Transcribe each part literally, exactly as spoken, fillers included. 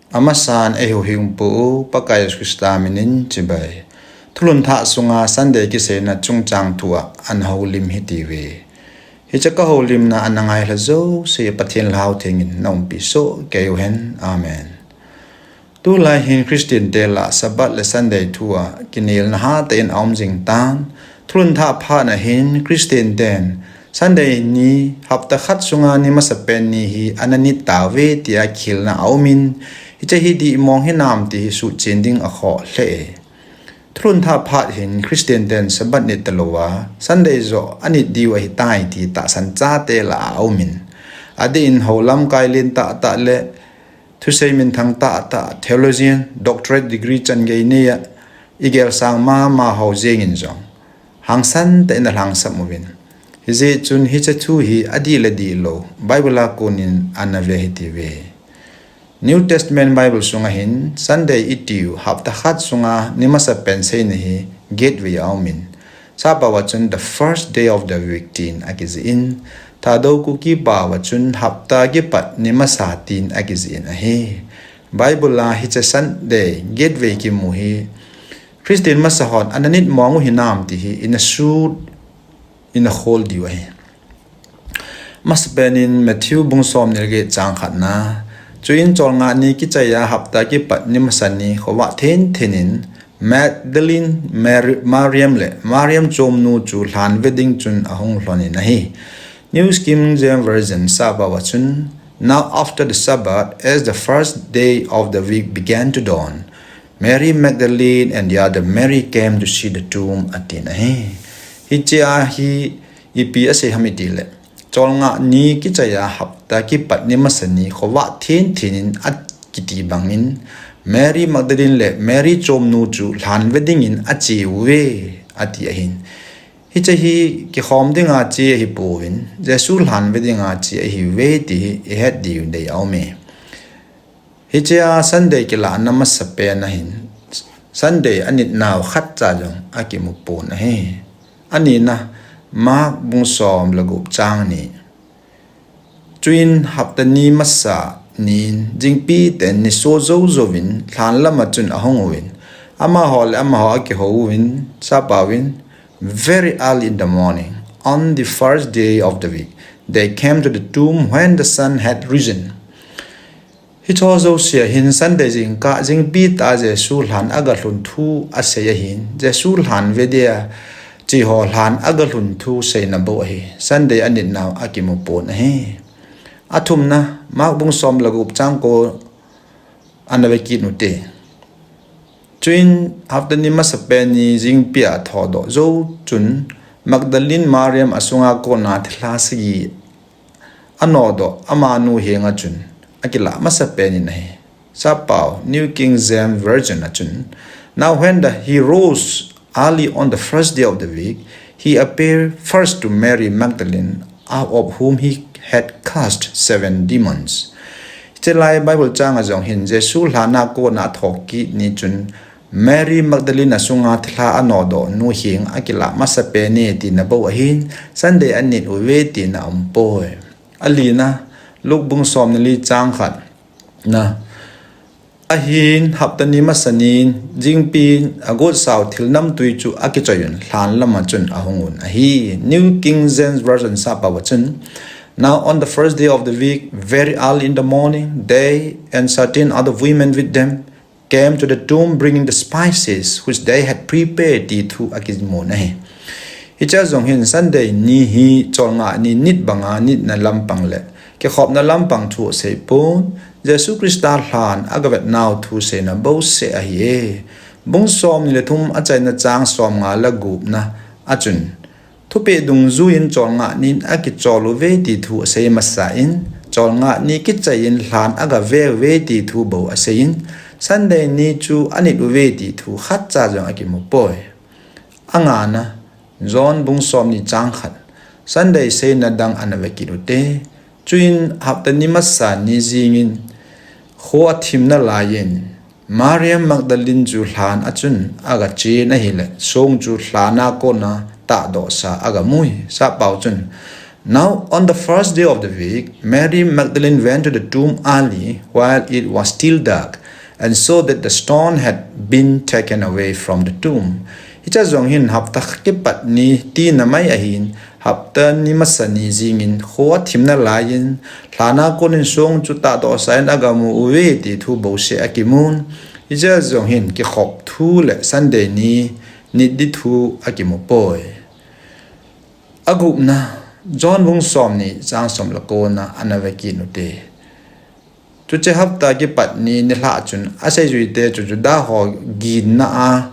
Amasan eihuhhingpu u Pakai Jesu Christa minin chibai. Thulhun thah sunga Sunday kiseina chungchang thua ana houlim hitiuve. Hiche kahoulimna ana ngailha jouse Pathen Lhagao Thengin naumpi sohkei uhen. Amen. Tulai hin Christian te lah Sabbath le Sunday thua kinelna hatah in aum jing tan. Thulhun thah phatna hin Christian ten Sunday ni hapta khat sunga ni masapen ni hi ana nit tauve tia kihilna aumin, hiche hi dihmong hinam ti hi suhchen ding akhoh lheh e. Thulhun thah phat hin Christian ten Sabbath nit talouva Sunday joh anit diu ahitai ti tahsan chate lah aumin, adeh in hou lamkai len tahtah le thusei minthang tahtah, theologian, doctorate degree chan gei neiya igelsang mama ho jengin jong hangsan tah in alhangsap uvin, hijeh chun hiche thu hi adih le dihlou Bible a konin ana ve hitiuve. New Testament Bible sunga hin Sunday itiu hapta khat sunga ni masapen seina hi gateway aumin, sappao a chun the first day of the week tin akijih in, Thadou Kuki pao a chun hapta kipat ni masa tin akijih in ahi. Bible a hiche Sunday gateway kimu hi Christian masa hon ana nit mong u hinam ti hi ina sut, ina khol diu ahi. Masapen in Matthew bung somni le get chang khatna, chuin cholngah ni kichaiya hapta kipat ni masa ni khovah thenthen in Magdalene Mari-, Mariam le Mariam chomnu chu lhan ve ding chun ahung lhonin ahi. New King James Version sappao a chun, Now after the Sabbath, as the first day of the week began to dawn, Mary Magdalene and the other Mary came to see the tomb, atin ahi. Hichea hi ipi asei ham itile, cholngah ni kichaiya hapta kipat ni masa ni khovah thenthen in akiti bangin, Mary Magdalene le Mary chomnu chu lhan ve dingin ache uve, ati ahin. Hiche hi kikhom dinga che ahipouvin, Jesu lhan ve dinga che ahiuve ti hi ihet diu dei aume. Hichea Sunday kilahna masapen a hin Sunday anit nau khatcha jong akimu pon ahi. Anina, Mark bung som le gup chang ni. Chuin hapta ni masa nin jingpi ten niso jou jouvin lhan lama chun ahung uvin, amaho le amaho akihou uvin, sappao in, very early in the morning, on the first day of the week, they came to the tomb when the sun had risen. Hicho jousea hin Sunday jingkah jingpi tah a Jesu lhan agalhun thu asei ahin, Jesu lhan ve dia, cheho lhan agalhun thu seina bou ahi. Sunday anit nau akimu pon ahi. Athumna, Mark bung som le gup chang ko ana ve kit ute. Chuin hapta ni masapen ni jingpia athodoh jou chun Magdalene Mariam asunga kona thilha sagi anodoh amanu henga chun akilah masapen in ahi. Sappao, New King James Version a chun, Now when the, he rose early on the first day of the week, he appeared first to Mary Magdalene, out of whom he had cast seven demons. Hiche lai Bible chang a jong hin Jesu lhana kona thokit ni chun Mary Magdalene asunga thilha anodoh nu heng akilah masapen e tina bou ahin, Sunday anit uve tina aumpoi. Alina, Luke bung som le li chang khat na. Ahin hapta ni masa nin jingpin agotsau thil namtui chu akichoi un lhan lama chun ahung un ahi. New King James Version sappao a chun, Now on the first day of the week, very early in the morning, they and certain other women with them came to the tomb bringing the spices which they had prepared, ti thu akimun ahi. Hichea jong hin Sunday ni hi cholngah ni nit banga nitna lampang le kikhopna lampang thu asei pon, Jesu Christa lhan agavet nau thu seina bouseh ahi e. Bung som ni le thum achaina chang som nga le gupna a chun, thupeh dungjuiyin cholngah nin akichol uve ti thu asei masa in, cholngah ni kichaiyin lhan agave uve ti thu bou asei in, Sunday ni chu anit uve ti thu khatcha jong akimu poi. Angana, John bung som ni chang khat, Sunday seina dang ana ve kit ute. Chuin hapta ni masa ni jingin kho athim nalaiyin, Mariam Magdalene chu lhan a chun agachen ahile, song chu lhana kona tahdohsa agamui. Sappao chun, Now on the first day of the week, Mary Magdalene went to the tomb early while it was still dark and saw that the stone had been taken away from the tomb. Hiche jong hin hapta kipat ni tina mai ahin, hapta ni masa ni jingin kho athimna laiyin, lhana konin song chu tahdoh sain agamu uve ti thu bouseh akimun. Hiche jong hin kikhop thu le Sunday ni nit di thu akimu poi. Agupna, John bung somni chang som le kona ana vekit ute. Chuche hapta kipat ni nilhah chun aseijuite chu Juda ho ginna a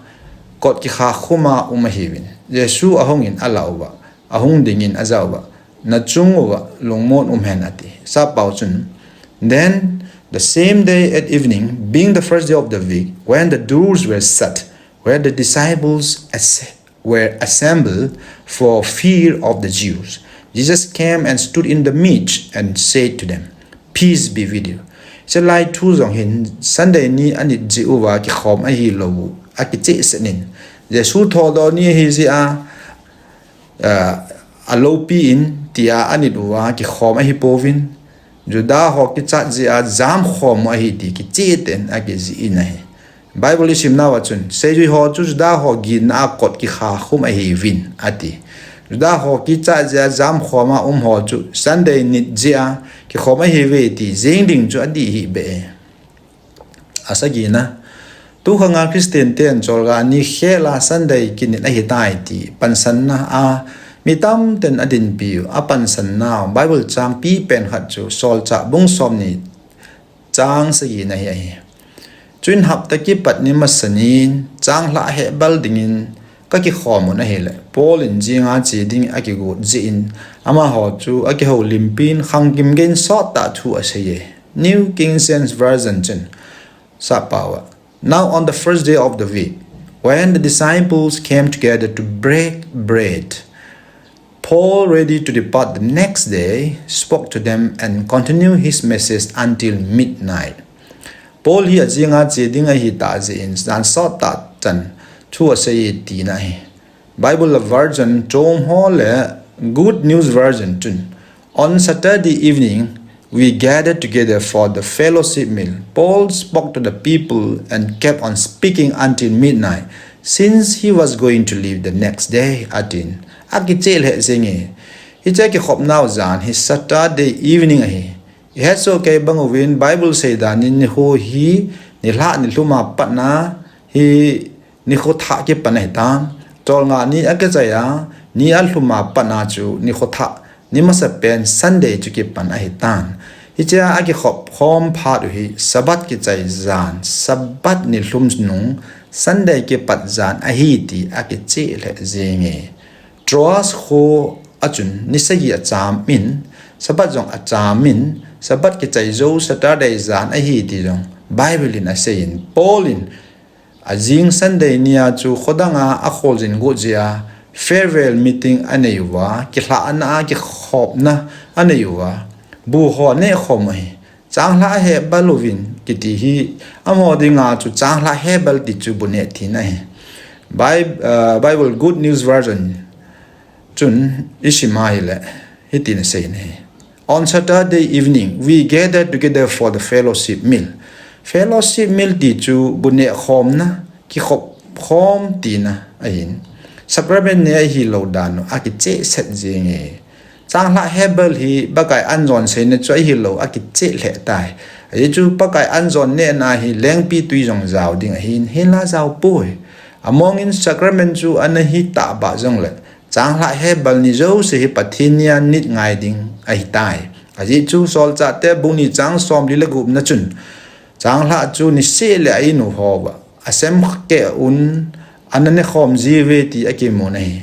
kot kikha khuma um ahiuvin. Jesu ahungin alah uva, ahung dingin ajah uva, nachung uva lungmon umhen ati. Sappao chun, Then the same day at evening, being the first day of the week, when the doors were shut, where the disciples as were assembled for fear of the Jews. Jesus came and stood in the midst and said to them, Peace be with you. Hiche lai thu jong hin Sunday ni anit jeh uva kikhom ahilou u akichehsel in, Jesu thodoh ni ahi jeh a, alopi in tia anit uva kikhom ahipouvin, Juda ho kichat jeh a jamkhom u ahi ti kicheh tah in akijih in ahi. Bible isimnauva chun, seijui ho chu Juda ho ginna a kot kikha khum ahiuvin, ati. Juda ho kichat jeh a jamkhom a um ho chu Sunday nit jeh a kikhom ahiuve ti jeng ding chu adih hih beh e. Asagina, tukhanga Christian ten cholgah ni khel a Sunday kinit ahitai ti pansanna a mi tamten adinpiu, apansannau Bible chang pipen khat chu Solchah bung somni chang sagina hi ahi. Chuin hapta kipat ni masa nin, changlhah hehbal dingin kakikhom un ahile, Paul in jinga che ding akigot jeh in, amaho chu akihoulimpin khangkim geiyin sottah thu aseiye. New King James Version chun, Sappao a, Now on the first day of the week, when the disciples came together to break bread, Paul, ready to depart the next day, spoke to them and continued his message until midnight. Paul hi ajinga che ding ahitah jeh in jan sottah chan thu aseiye tina ahi. Bible version chom ho le Good News Version chun, On Saturday evening, we gathered together for the fellowship meal. Paul spoke to the people and kept on speaking until midnight, since he was going to leave the next day, atin. Akicheh lheh jenge. Hiche kikhopnau jan hi Saturday evening ahi. Ihetsoh kei bang uvin Bible seidan in nikho hi nilhah nilhum a patna hi nikho thah kipan ahitan. Cholngah ni akichai a, ni alhum a patna chu nikho thah, ni masapen Sunday chu kipan ahitan. Hichea akikhop khom phat u hi Sabbath kichai jan, Sabbath nilhum nung Sunday kipat jan ahi ti akicheh lheh jenge. Troas kho a chun ni sagi acham in, Sabbath jong acham in, Sabbath kichai jou Saturday jan ahi ti jong Bible in aseiyin, Paul in ajing Sunday nia chu khodanga akholjin got jeh a farewell meeting anei uva, kilhahna a kikhopna anei uva, bu ho nehkhom u ahi. Changlhah hehbal uvin kiti hi, amaho dinga chu changlhah hehbal ti chu bu neh tina ahi. Bi-, ah, Bible Good News Version chun isim a ahile, hitin asei in ahi. On Saturday evening, we gathered together for the fellowship meal. Fellowship meal ti chu bu nehkhomna, kikhop khom tina ahin. Sacrament neh ahilou dan u akichehset jenge. Changlhah hehbal hi Pakai anjon seina chu ahilou akicheh lheh tai. Ajeh chu Pakai anjon nehna hi lengpitwi jong jao ding ahin, hinla jaopoi. Amongin sacrament chu ana hi tahbeh jongle, changlhah hehbal ni jouse hi Pathen nia nit ngai ding ahitai. Ajeh chu Solchahte bung ni chang somli le gupna chun, changlhah chu niseh le a-in u hoa asem keh un, ana nekhom jiuve ti akimun ahi.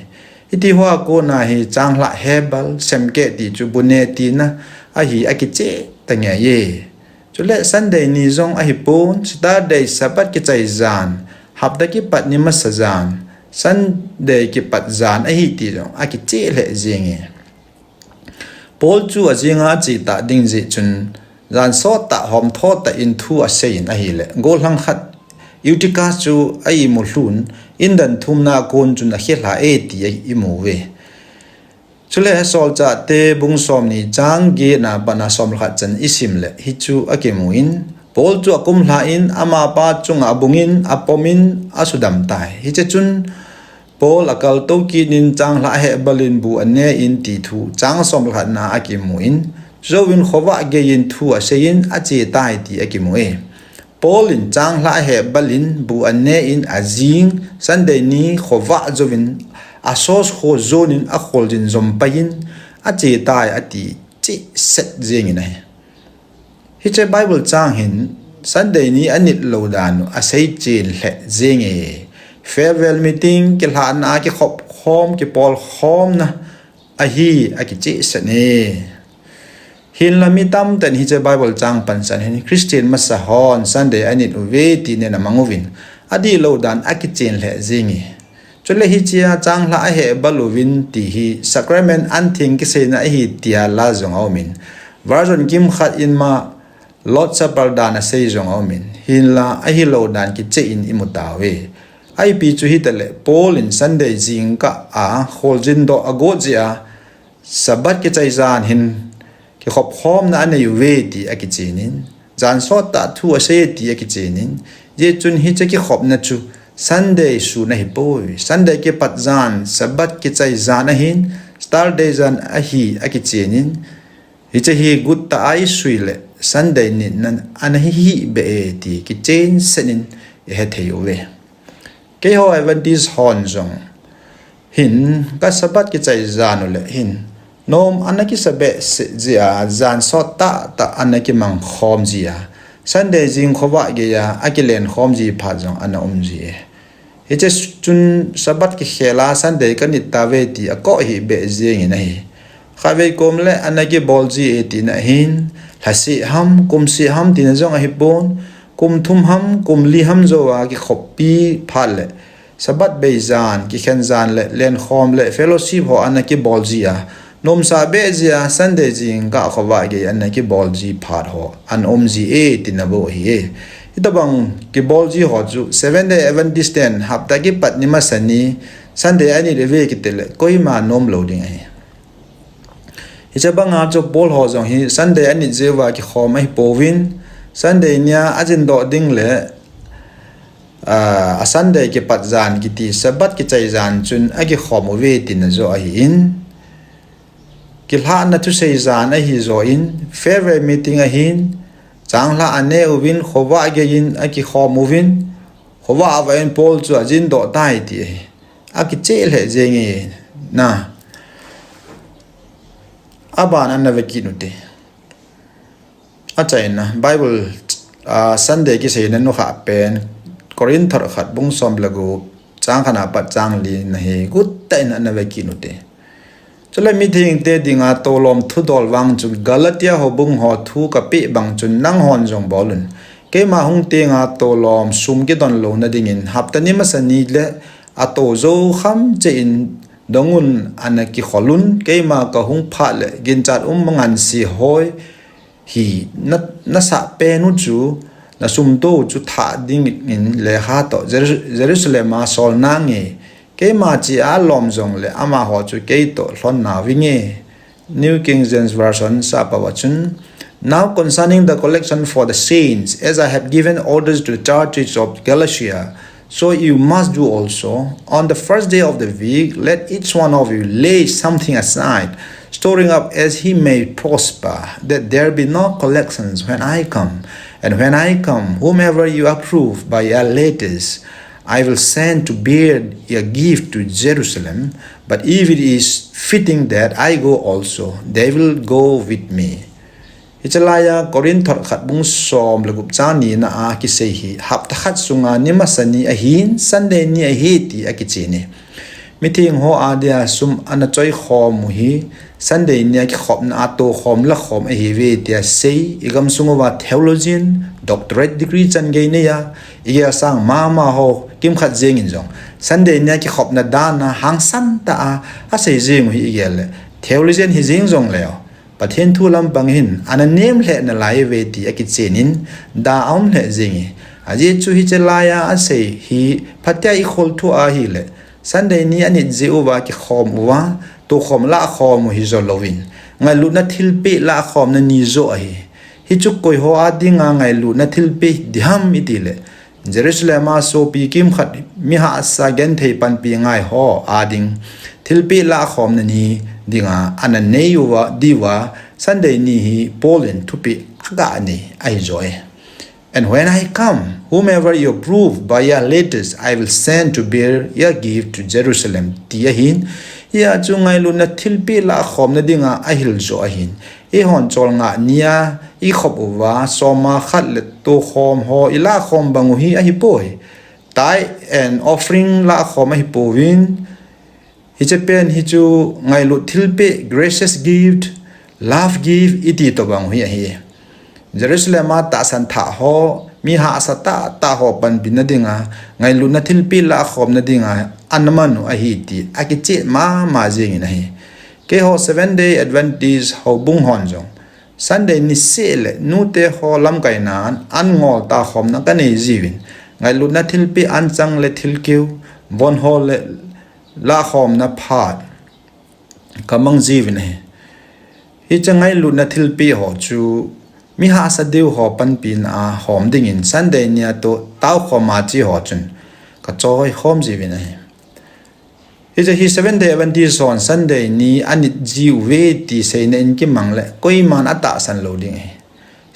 Hiti hoa kona hi changlhah hehbal, semkeh ti chu bu neh tina ahi akicheh tangeiye. Chule Sunday ni jong ahipon, Saturday Sabbath kichai jan, hapta kipat ni masa jan, Sunday kipat jan ahi ti jong akicheh lheh jenge. Paul chu ajinga ache tah ding jeh chun, jan sottah homtho tah in thu aseiyin ahile, gollhang khat Eutychus chu a-imu lhun, indan thumna a kon chun akhel lha e ti imu uve. Chule Solchahte bung somni chang getna a pat a som le khat chan isim le hichu akimun, Paul chu akumlha in, amapa chunga abungin, apomin, asudam tai. Hiche chun Paul akaltou kit in, changlhah aheh bal in bu anein ti thu chang som le khatna akimun, chujouvin khovah geiyin thu aseiyin, ache tai ti akimu e. Paul in changlhah aheh bal in bu anein, ajing Sunday ni khovah jouvin, a source kho jonin akholjin jom paiyin, ache tai ati chehset jengin ahi. Hiche Bible chang hin Sunday ni anit lou dan u asei chen lheh jenge. Farewell meeting, kilhahna, kikhop khom, kipol khomna ahi akichehset e. Hinla mi tamtah in hiche Bible chang pansan hin Christian masa hon Sunday anit uve tin ana mang uvin, adihlou dan akichen lheh jenge. Chule hichea changlhah aheh bal uvin ti hi sacrament antheng kiseina ahi tia la jong aumin, version kimkhat in ma Lord Supper dan asei jong aumin, hinla ahilou dan kicheh in imu tauve. Ipi chu hitaleh, Paul in Sunday jingkah a kholjin doh agot jeh a Sabbath kichai jan hin kikhop khomna anei uve ti akichenin, jan sottah thu asei ti akichenin, hijeh chun hiche kikhopna chu Sunday sun ahipoi. Sunday kipat jan, Sabbath kichai jan ahin, Saturday jan ahi akichenin, hiche hi guttah a isui leh Sunday nitna ana hi hih beh e ti kichen senin ihethei uve. Keiho Adventist hon jong hin ka Sabbath kichai jan u leh hin nom ana kisa behseh jeh a jan sottah tah ana kimang khom ji a, Sunday jing khovah geiya akilen khom ji phat jong ana um ji e. Hiche chun Sabbath kikhel a Sunday kanit tauve ti akoh hih beh jengin ahi. Khatvei kom leh ana kibol ji e tina ahin, lhaseh ham, kumseh ham tina jong ahipon, kum thum ham, kum li ham jou a kikhoppi phat leh Sabbath bei jan, kikhen jan leh lenkhom leh fellowship ho ana kibol ji a, nomsa beh jeh a Sunday jingkah khovah gei ana kibol ji phat ho ana um ji e tina bou ahi e. Hitobang kibol ji ho chu Seventh Day Adventist ten hapta kipat ni masa ni Sunday anit uve kiti leh koima nom lou ding ahi. Hiche banga chu Paul ho jong hi Sunday anit jeh uva kikhom ahipouvin, Sunday nia ajin doh ding leh, a, a Sunday kipat jan kiti Sabbath kichai jan chun akikhom uve tina joh ahin, kilhahna thusei jan ahi joh in, farewell meeting ahin, changlhah ane uvin, khovah geiyin akikhom uvin, khovah avah in Paul chu ajin doh tai ti ahi. Akicheh lheh jenge na. Aban ana ve kit ute. Achaina, Bible, a, Sunday kiseina nukhah pen, Corinth thot khat bung som le gup, chang khatna pat chang lina hi guttah in ana ve kit ute. Chule mithengte dinga tolom thudol vang chu Galatia houbung ho thu kapeh bang chun nanghon jong bol un. Keima hung tenga tolom sum kidon louna dingin hapta ni masa ni leh ato jou kham cheh in dong un, ana kikhol un, keima kahung phat leh ginchat um ngansi hoi hi na, nasah pen u chu, nasum to u chu thah dingin lekha toh Jeru-, Jerusalem a sol nange, keima cheh a lom jongleh amaho chu keitoh lhon nauvinge. New King James Version sah pau a chun, Now concerning the collection for the saints, as I have given orders to the churches of Galatia, so you must do also. On the first day of the week, let each one of you lay something aside, storing up as he may prosper, that there be no collections when I come. And when I come, whomever you approve by your letters, I will send to bear your gift to Jerusalem. But if it is fitting that I go also, they will go with me. Hiche laiya Corinth thot khat bung som le gup chang nina a kisei hi hapta khat sunga ni masa ni ahin, Sunday ni ahi ti akichen e. Mitheng ho adia sum ana choi khom u hi Sunday nia kikhopna a tokhom lakhom ahiuve tia sei, igam sung uva theologian, doctorate degree chan gei neiya, igel sang mama ho kimkhat jengin jong Sunday nia kikhopna dan a hangsan tah a asei jeng u hi igel leh theologian hi jeng jongleh Pathen thu lampang hin ana nem lheh nalai uve ti akichen in da aum lheh jenge. Ajeh chu hiche laiya asei hi phatea ikhol thu ahileh Sunday ni anit jeh uva kikhom uva, tokhom lakhom u hijo louvin, ngailutna thilpeh lakhomna ni joh ahi. Hichu koi ho a dinga ngailutna thilpeh diham iti le, Jerusalem a sopi kimkhat mi hahsa genthei panpi ngai ho a ding thilpeh lahkhomna ni dinga ana nei uva diuva Sunday ni hi Paul in thupeh aga nei ahi joh e. And when I come, whomever you approve by your letters, I will send to bear your gift to Jerusalem, ti ahin. Hia chu ngailutna thilpeh lahkhomna dinga ahil joh ahin. Eihon cholngah nia ikhop uva soma khat le tokhom ho ilahkhom bang u hi ahipoi. Tithe and offering lahkhom ahipouvin, hiche pen hichu ngailut thilpeh, gracious gift, love gift iti tobang u hi ahi. Jerusalem a tahsan thah ho, mi hahsa tahtah ho panpina dinga ngailutna thilpeh lahkhomna dinga ana man u ahi ti akicheh mama jengin ahi. Keiho Seventh Day Adventist houbung hon jong Sunday niseh le nute ho lamkaina an ngol tahkhomna kanei jiuvin, ngailutna thilpeh anchang le thilkeu, von ho le lahkhomna phat kamang jiuvin ahi. Hiche ngailutna thilpeh ho chu mi hahsa diu ho panpina a hom dingin Sunday nia toh taokhoma che ho chun kachoikhom jiuvin ahi. Hiche hi Seventh Day Adventist hon Sunday ni anit jiuve ti seina in kimang le koiman atahsan lou ding ahi.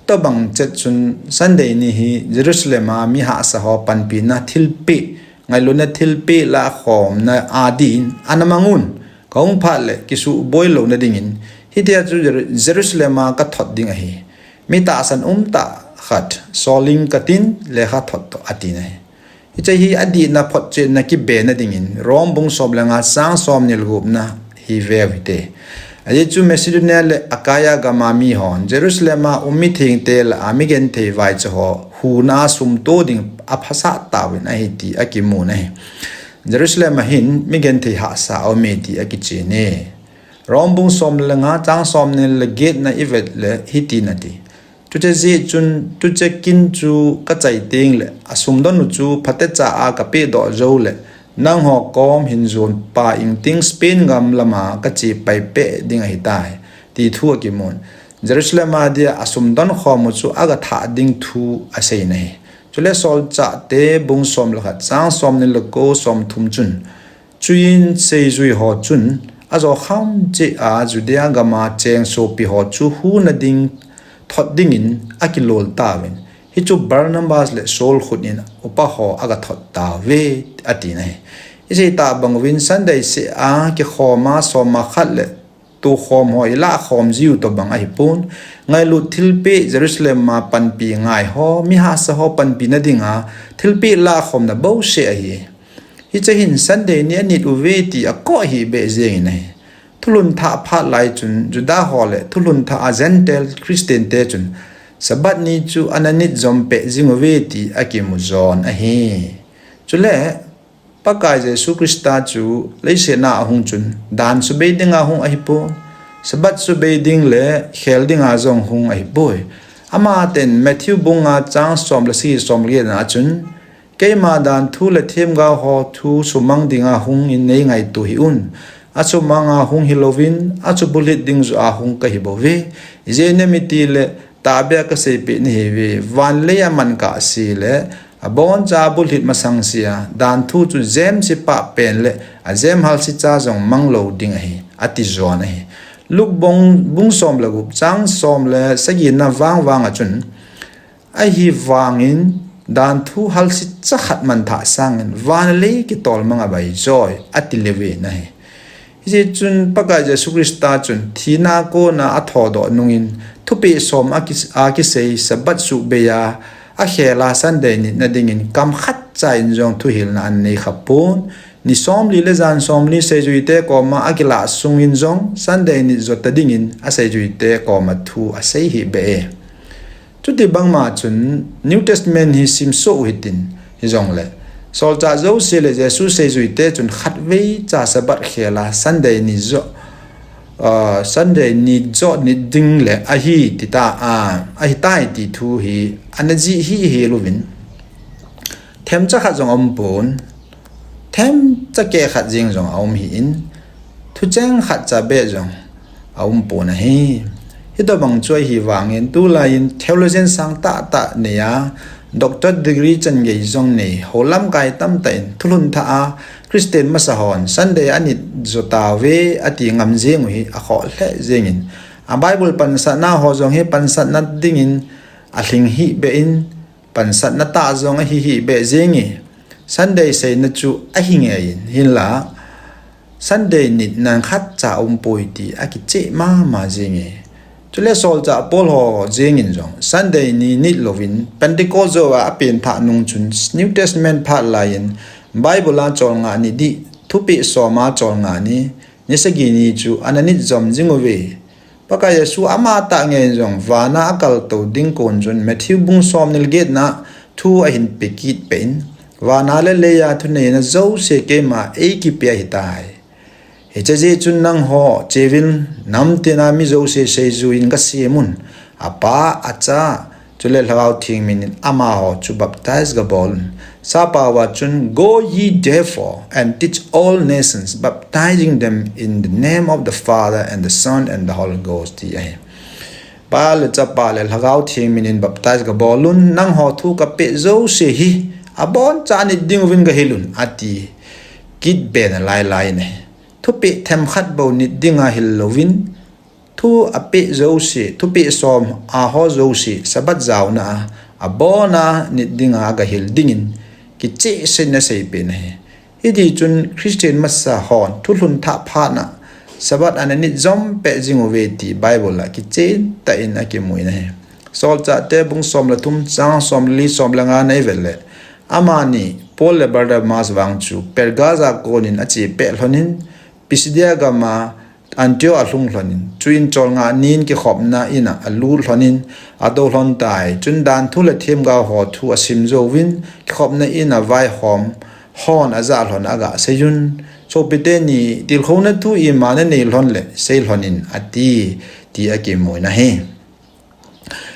Tobang chet chun Sunday ni hi Jerusalem a mi hahsa ho panpina thilpeh, ngailutna thilpeh lahkhomna a din ana mang un, kahung phat le kisuboi louna dingin, hitia chu Jeru-, Jerusalem a kathot ding ahi. Mi tahsan umtah khat soling katin lekhathot toh atin ahi. Hiche hi adihna photchenna kibena dingin Rome bung som le nga chang somni le gupna hi veu hite. Ajeh chu Macedonia le Achaia gama mihon Jerusalem a um mithengte lah a migenthei vaicha ho huna a sumto ding aphasah tauvin ahi ti akimun ahi. Jerusalem a hin migenthei hahsa aume ti akichen e. Rome bung som le nga chang somni le getna ivet le hitin ati. Chuche jeh chun, chuche kin chu kachai tengle, asumdon u chu phatecha a kapehdoh joule, nangho kom hin jonpa ingting Spain gam lama kache paipeh ding ahitai, ti thu akimun. Jerusalem a dia asumdon khom u chu agathah ding thu aseina ahi. Chule Solchahte bung som le khat chang somni le ko, somthum chun, chuin seijui ho chun, ajo kham cheh a Judea gama cheng sopi ho chu huna ding thot dingin akilol tauvin, hichu Barnabas le Saul khut in upa ho agathot tauve, atin ahi. Isei tah bang uvin Sunday seh a kikhoma soma khat le tokhom ho ilahkhom jiu tobang ahipon, ngailut thilpeh Jerusalem a panpi ngai ho, mi hahsa ho panpina dinga thilpeh lahkhomna bouseh ahi. Hiche hin Sunday ni anit uve ti akoh hih beh jengin ahi. Thulhun thah phat lai chun Juda ho le thulhun thah a Gentile Christian te chun Sabbath ni chu ana nit jom peh jing uve ti akimu jon ahi. Chule Pakai Jesu Christa chu leiset a ahung chun dan subei dinga hung ahipon, Sabbath subei ding le khel dinga jong hung ahipoi. Amaten Matthew bung nga chang som le sagi, som le get na a chun, keima danthu le themgao ho thu sumang dinga hung in neingaito hih un. Asumang a hung hilouvin, achubulhit ding joh a hung kahibouve. Ijeh inem itile, tahbeh a kaseipeh nahiuve, van le lei aman kahse le, aboncha abulhit masang sea, danthu chu jemse pah pen le, ajem halse cha jong manglou ding ahi, ati jon ahi. Luke bung, bung som le gup, chang som le sagi na vang vang a chun, ahivangin, danthu halse cha khat manthah sangin, van le lei kitol mang abai joi, ati leuve nahi. Hijeh chun Pakai Jesu Christa chun thina kona athodoh nungin, thupeh som a ki-, akisei Sabbath subei a, akhel a Sunday nitna dingin kam khatcha in jong thuhilna anei khapon, ni somli le jan somli seijuite koma akilah sungin jong Sunday nit jot ta dingin aseijuite koma thu asei hih beh e. Chuti bangma chun New Testament hi simsoh u hitin, hijongle, solchah jouse le Jesu seijuite chun khatvei cha Sabbath khel a Sunday ni jot, ah, Sunday ni jot nit ding le ahi tita, ah, ahitai ti thu hi ana jih hihhel uvin. Themcha khat jong aumpon, themcha keh khat jeng jong aum hih in, thucheng khatcha beh jong aumpon ahi. Hitobang chu ahivangin tulaiyin theologian sang tahtah nei a, doctor degree chan gei jong nei ho lamkai tamtah in thulhun thah a Christian masa hon Sunday anit jo tauve ati ngam jeng u hi akhoh lheh jengin, a Bible pansatna ho jong hi pansatna dingin alhing hih beh in, pansatna tah jong ahi hih beh jenge. Sunday seina chu ahi ngeiyin, hinla Sunday nitna khatcha aumpoi ti akicheh mama jenge. Chule solchah Paul ho jengin jong Sunday ni nit louvin Pentecost jou a apenthah nung chun New Testament phat laiyin Bible a cholngah ni dih, thupeh som a cholngah ni, ni sagi ni chu ana nit jom jing uve. Pakai Jesu amatah ngeiyin jong vana akaltou ding kon chun Matthew bung somni le getna thu ahin pe kit peh in, vana le leiya thuneina jouse keima eikipeh ahitai. Hiche jeh chun nangho cheuvin, namtina mi jouse seijui in gasemun, Apa, Acha, chule Lhagao Theng minin amaho chu baptize gabolun. Sappao a chun, Go ye therefore and teach all nations, baptizing them in the name of the Father and the Son and the Holy Ghost, ti ahi. Pa le Chapa le Lhagao Theng minin baptize gabolun, nangho thu kapeh jouse hi abonchan nit dinguvin gahilun, ati kit be nalailai in ahi. Thupeh themkhat bou nit dinga hil louvin, thu apeh jouse, thupeh som a ho jouse, Sabbath jaona a, abona nit dinga gahil dingin kichehsel in aseipeh in ahi. Hitichun Christian masa hon thulhun thah phatna Sabbath ana nit jom peh jing uve ti Bible a kichen tah in akimu in ahi. Solchahte bung som le thum chang som le li, som le nga neivet le, amani Paul le Barnabas vang chu Perga a konin ache peh lhonin, Pisidia gam a Antioch alhung lhonin, chuin cholngah nin kikhopna in a alut lhonin, adou lhon tai. Chun danthu le themgao ho thu asim jouvin, kikhopna in a vaihom hon ajah lhon a agaseiyun, Sopite ni, tilkhouna thu ima nanei lhon le sei lhonin, ati, ti akimu in ahi.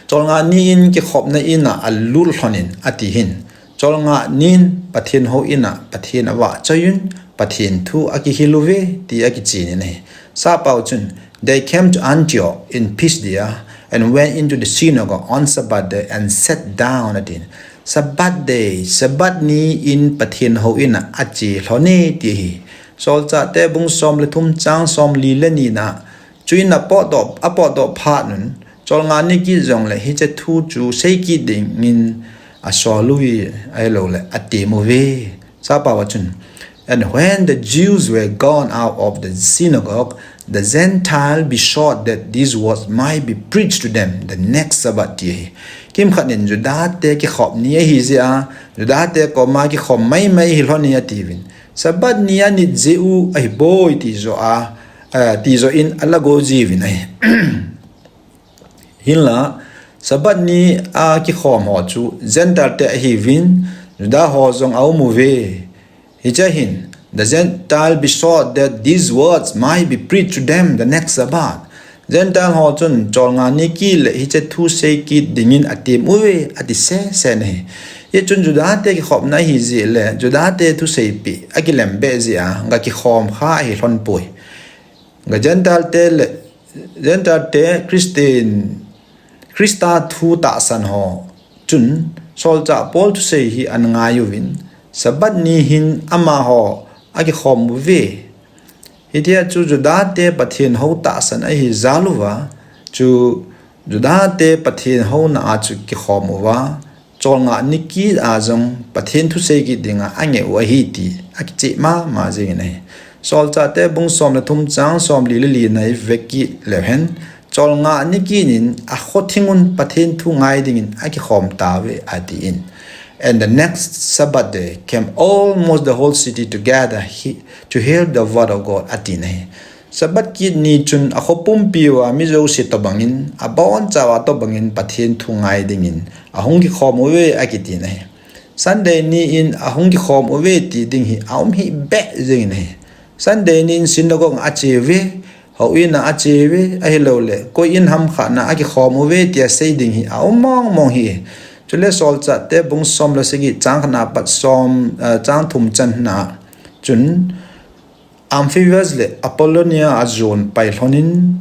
Cholngah ni in kikhopna in a alut lhonin ati hin, cholngah nin Pathen houin a Pathen avahchoiyun, Pathen thu akihil uve ti akichen in ahi. Sappao chun, They came to Antioch in Pisidia and went into the synagogue on Sabbath day and sat down, atin. Sabbath day, Sabbath ni in Pathen houin a ache lhon e ti ahi. Solchahte bung som le thum chang som li le ni na, chuin apotdoh, apotdoh phat un, cholngah ni kit jongle hiche thu chu sei kit dingin asol uve, ahilouleh atem uve. Sappao a chun, And when the Jews were gone out of the synagogue, the Gentile besought that these words might be preached to them the next Sabbath, ti ahi. Kimkhat in Judate kikhop ni ahi jeh a, Judate koma kikhom maimai hi lhon e atiuvin, Sabbath ni anit jeh u ahipoi ti joh a, eh, ti joh in alago jiuvin ahi. Hinla, Sabbath ni a kikhom ho chu Gentile te ahiuvin, Juda ho jong aum uve. Hiche hin, the Gentile besought that these words might be preached to them the next Sabbath. Gentile ho chun cholngah ni kit le hiche thu sei kit dingin atem uve, ati sese in ahi. Hichun Judate kikhopna ahi jeh le, Judate thusei peh akilem beh jeh a, gakikhom kha ahi lhon poi. Ga Gentile te le, Gentile te Christian, Christa thu tahsan ho chun, solchah Paul thusei hi ana ngai uvin, Sabbath ni hin amaho akikhom uve. Hitia chu Judate Pathen hou tahsan ahi jal uva, chu Judate Pathen houna a chu kikhom uva, cholngah ni kit a jong Pathen thusei kit dinga angeh u ahi ti akicheh mama jingin ahi. Solchahte bung som le thum chang som li le li na ive kit leu hen, cholngah ni kit in akho thing un Pathen thu ngai dingin akikhom tauve atin. And the next Sabbath day came almost the whole city together he-, to hear the word of God, atin ahi. Sabbath kit ni chun akho pumpi uva mi jouse tobangin, abonchauva tobangin Pathen thu ngai dingin ahung kikhom uve akitin ahi. Sunday ni in ahung kikhom uve ti ding hi aum hih beh jengin ahi. Sunday ni in synagogue a ache uve, houin a ache uve, ahilouleh koi in ham khat na akikhom uve tia sei ding hi aum mong mong hih e. Chule Solchahte bung som le sagi chang khat na pat som, eh, chang thum chan na chun, Amphipolis le Apollonia a jon pai lhonin,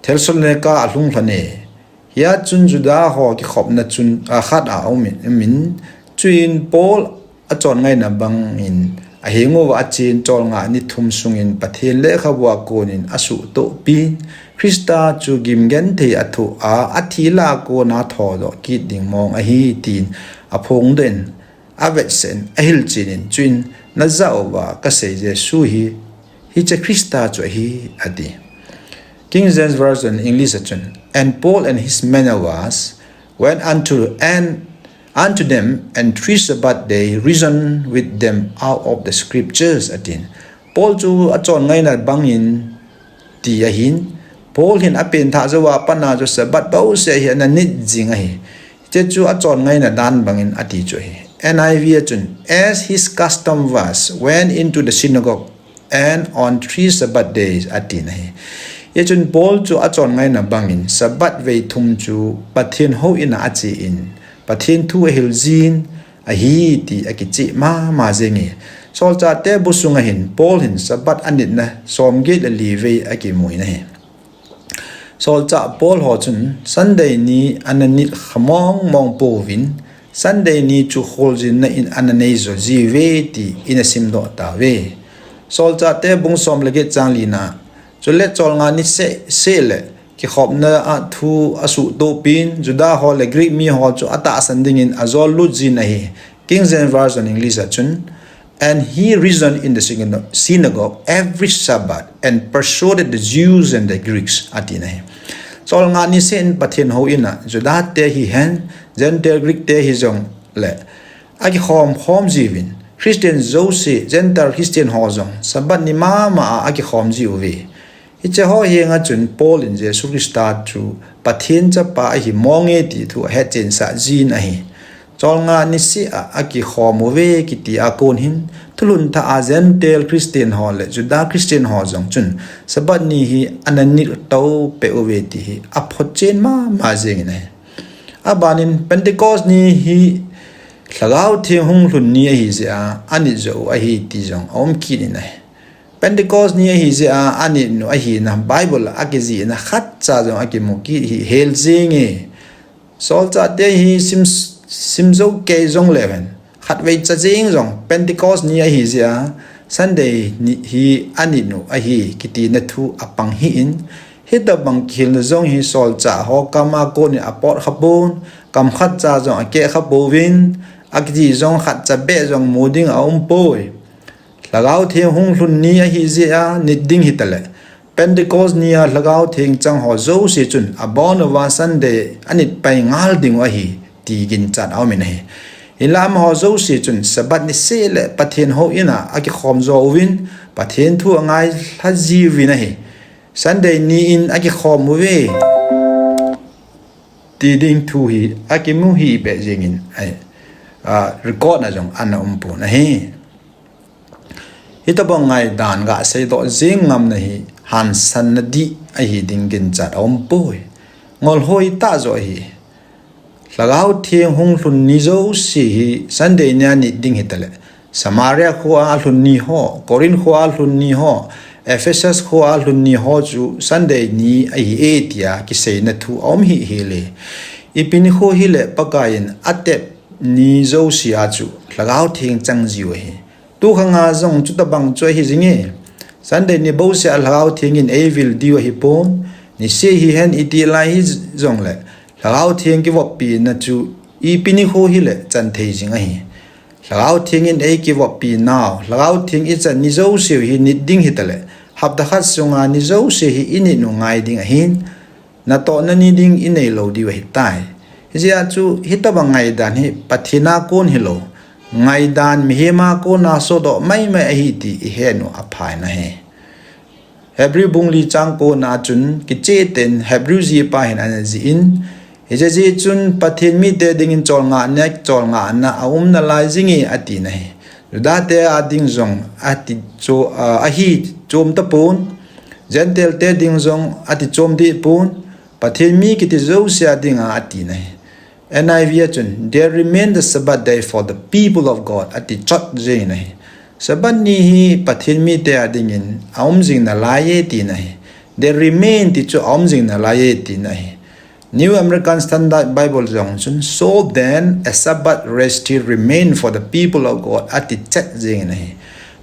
Thessalonica alhung lhon e. Hia chun Juda ho kikhopna chun akhat a um in, um in, chuin Paul achon ngaina bangin aheng uva achen cholngah ni thum sungin Pathen lekhabu a konin asuhtohpin, Christa chu gimgenthei athoh a, athi lah a kona thodoh kit ding mong ahi, tin aphongdoh in, avetsah in, ahilchen in, chuin, najah uva kasei Jesu hi, hiche Christa chu ahi, ati. King James Version English a chun, and Paul and his men was, went unto, and unto them, and three Sabbath day reasoned with them out of the scriptures, atin. Paul chu achon ngaina bangin ti ahin, Paul hin apenthah jouva pat a chu Sabbath bouseh hi ana nit jing ahi. Hiche chu achon ngaina dan bangin ati chu ahi. N I V a chun, as his custom was, went into the synagogue, and on three Sabbath days, atin ahi. Hichun Paul chu achon ngaina bangin Sabbath vei thum chu Pathen houin a achen, Pathen thu ahil jin, ahi ti akicheh mama jenge. Solchahte bu sunga hin Paul hin Sabbath anitna somget le li vei akimun ahi. Solchah Paul ho chun Sunday ni ana nit kha mong mong pouvin, Sunday ni chu kholjinna in ana nei jo jiuve ti ina simdoh tauve. Solchahte bung som le get chang lina, chule cholngah ni seh seh le kikhopna a thu asuhtohpin, Juda ho le Greek mi ho chu atahsan dingin ajol lut jin ahi. King James Version English a chun, and he reasoned in the synagogue every Sabbath and persuaded the Jews and the Greeks, atin ahi. Cholngah ni seh in Pathen houin a, Juda te hihen, Gentile Greek te hijong le, akikhom khom jiuvin, Christian jouse, Gentile Christian ho jong, Sabbath ni mama a akikhom jiuve. Hiche ho henga chun Paul in Jesu Christa chu Pathen chapa ahi monge ti thu ahetchensah jin ahi. Cholngah ni seh a akikhom uve kiti a kon hin, thulhun thah a Gentile Christian ho le Juda Christian ho jong chun Sabbath ni hi ana nit tou peh uve ti hi aphotchen mama jengin ahi. Abanin Pentecost ni hi Lhagao Theng hung lhun ni ahi jeh a anit joh u ahi ti jong aum kit in ahi. Pentecost ni ahi jeh a anit u ahina Bible a akijihna khatcha jong akimu kit hi hel jenge. Solchahte hi sim, sim jou kei jongleu hen, khatvei cha jeng jong Pentecost ni ahi jeh a Sunday ni hi anit u ahi kitina thu apang hih in, hitobang kihilna jong hi solchah ho kam a konin apot khapon, kam khatcha jong akeh khapouvin, akiti jong khatcha beh jong mu ding aumpoi. Lhagao Theng hung lhun ni ahi jeh a nit ding hitale, Pentecost ni a Lhagao Theng chang ho jouse chun abon uva Sunday anit pai ngal ding u ahi ti ginchat aumin ahi. Hinla amaho jouse chun Sabbath ni seh le Pathen houin a akikhom jo uvin, Pathen thu angailha jiuvin ahi. Sunday ni in akikhom uve ti ding thu hi akimu hih beh jengin ahi. A, record na jong ana umpon ahi. Hitobang ngaidan gaseidoh jeng ngamna hi hansanna dih ahi ding ginchat aumpoi. Ngol hoi tah joh ahi. Lhagao Theng hung lhun ni jouse hi Sunday ni a nit ding hitale, Samaria khoa alhun ni ho, Corinth khoa alhun ni ho, Ephesus khoa alhun ni ho chu Sunday ni ahi e tia kiseina thu aum hih hel e. Ipi nikho hile Pakaiyin atep ni jouse a chu Lhagao Theng chang jiu ahi. Tukhang a jong chutobang chu ahi jinge. Sunday ni bouseh a Lhagao Theng in eivil diu ahipon, niseh hihen iti lai hijongle, Lhagao Theng kivoppina chu ipi nikho hile chan thei jing ahi. Lhagao Theng in eikivoppi nau, Lhagao Theng ichan ni jouseu hi nit ding hitale, hapta khat sunga ni jouse hi init u ngai ding ahin, natohna ni ding inei lou diu ahitai. Hijeh a chu hitobang ngaidan hi Pathen a kon hilou, ngaidan mihem a kona sodoh maimai ahi ti ihet u apha in ahi. Hebrew bung li chang ko na chun kicheh tah in Hebrew jihpa hin ana jih in, hiche jeh chun Pathen mite dingin cholngah neh, cholngahna aum nalai jinge ati in ahi. Juda te a ding jong ati cho-, a, ahi chom tapon, Gentile te ding jong ati chom deh pon, Pathen mi kiti jouse a dinga ati in ahi. N I V a chun, "There remain the Sabbath day for the people of God," ati chot jeng in ahi. Sabbath ni hi Pathen mite a dingin aum jing nalai e ati in ahi. They remain ti chu aum jing nalai e tina ahi. New American Standard Bible jong chun, "So then, a Sabbath rest still remain for the people of God," ati chet jing in ahi.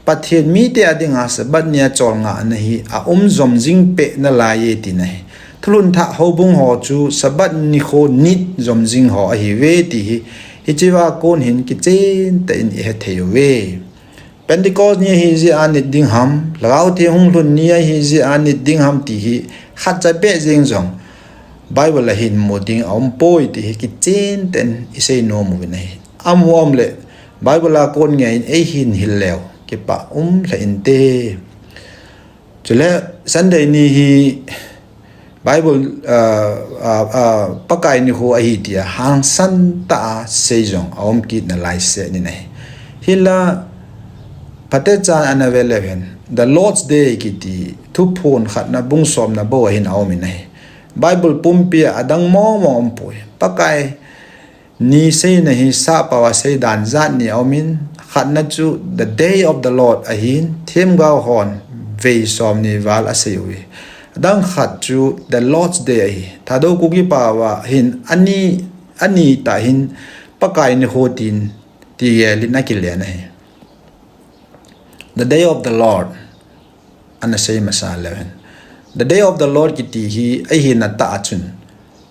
Pathen mite a dinga Sabbath nia cholngahna hi aum jom jing peh nalai e tina ahi. Thulhun thah houbung ho chu Sabbath nikho nit jom jing ho ahiuve ti hi, hichea kon hin kichen tah in ihe thei uve. Pentecost ni ahi jeh a nit ding ham, Lhagao Theng hung lhun ni ahi jeh a nit ding ham ti hi khatcha beh jeng jong Bible a hin mu ding aum poi ti hi kichen tah in isei nom uvin ahi. Amu aum le Bible a kon ngei in eihin hil leu kipah um lheh inte. Chule Sunday ni hi Bible, ah, ah, ah, Pakai nikho ahi tia hangsan tah a sei jong aum kit nalai seh in ahi. Hinla phatecha ana ve leu hen, The Lord's Day kiti Thuphon khatna bung somna bou a hin aum in ahi. Bible pumpi a adang mong mong aum poi. Pakai ni seina hi sahpao a seidan jat ni aum in, khatna chu The Day of the Lord ahin, themgao hon vei somni val asei uve. Adang khat chu The Lord's Day ahi. Thadou Kuki pao a hin ani, ani tah hin Pakai nikho tin ti gel in akilen ahi. The Day of the Lord ana sei masa leu hen, The Day of the Lord kiti hi ahina tah a chun